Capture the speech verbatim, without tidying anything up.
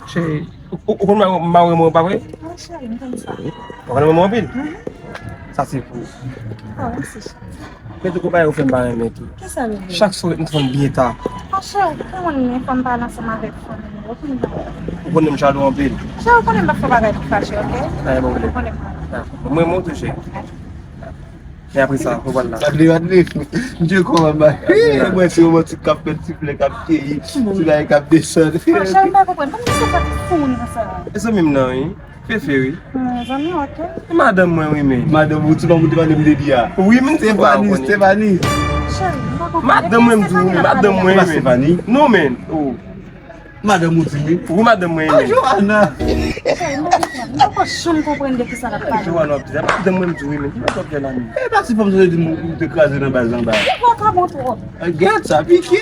Cheri, ou, ou, ou konn mare mwen, pa vre? Wi, cheri, m konn sa. Ou konn mare mwen anpil? Mhm. Sa se pou ou. Oh, mèsi, cheri. Men tou, gon bagay ou fè m pa renmen tou. Kisa, bebe? Chak swa, ou ret nan telefòn byen ta. Ah, cheri, ou konnen fò m pale ansanm avèk fanmi m, ou konnen bagay. Ou konnen m chal ou anpil. Cheri, ou konnen m pa fè bagay pou fache, oke? Ay, bon, ou konnen m. Mwen, mwen tou, cheri. Men apre sa, ou pral la. Gade, gade. Mwen se romantik k ap fè ti flè k ap keyi, ti bagay k ap desann. Ah, cheri, m pa konprann. Kòman se fè ti fou moun konsa? E zanmi m nan, wi. Fefe, wi. Hmm, zanmi, oke. E madanm mwen, wi, men. Madanm ou, ti mamoun te pale m de li a. Wi, men se pa ou konnen. Stefani. Cheri, m pa konprann. Madanm mwen, m di w, wi, madanm mwen, wi, men. Stefani. Non, men. Oh. Madanm ou di wi. Wi, madanm mwen. Ah, Johanna. Cheri, m pa konprann. M poko janm konprann de kisa l ap pale. Johanna, w ap di sa. Madanm mwen, m di wi, men. Ki madanm w ap fè la, men? E pa si fanm sa te di m ou te kraze nan baz anba. Li pran kabon twòp. Ah, gèt sa, pike.